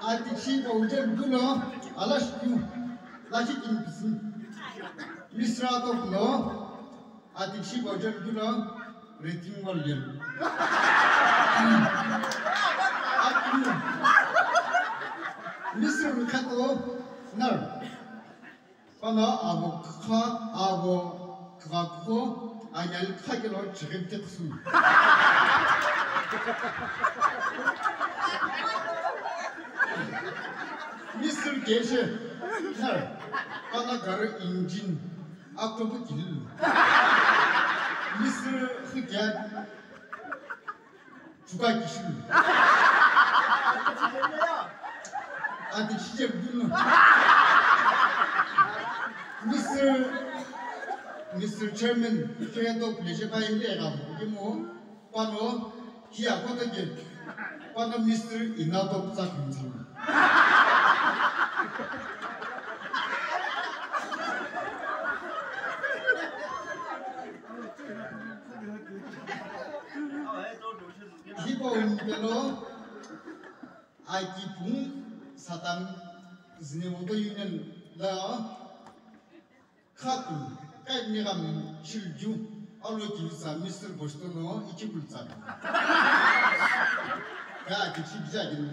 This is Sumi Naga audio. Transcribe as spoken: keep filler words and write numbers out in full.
Atishi baujen duno, alash tu, lashi kin pisin. Misra to no, atishi baujen duno, rating wal yen. Misra kato, nar. Pano avo kha, avo kha kho, anyal kha kilo chigim te kusun. Mister Keshe, sir, pano gari engine, October kilo. Mister Khikya, Chuka kishu. Ati chiche bunu. Mister, Mister Chairman, kaya to pleasure pa imle ga kimo, pano, hiya kota ke, pano Mister Inato putsa kumtsa. Hipau nipelo aki pung Satan Znevoto Union la khatu kai nigam chilju alo kilsa Mister Bostono ichikul tsaka. Ka aki chibja gin.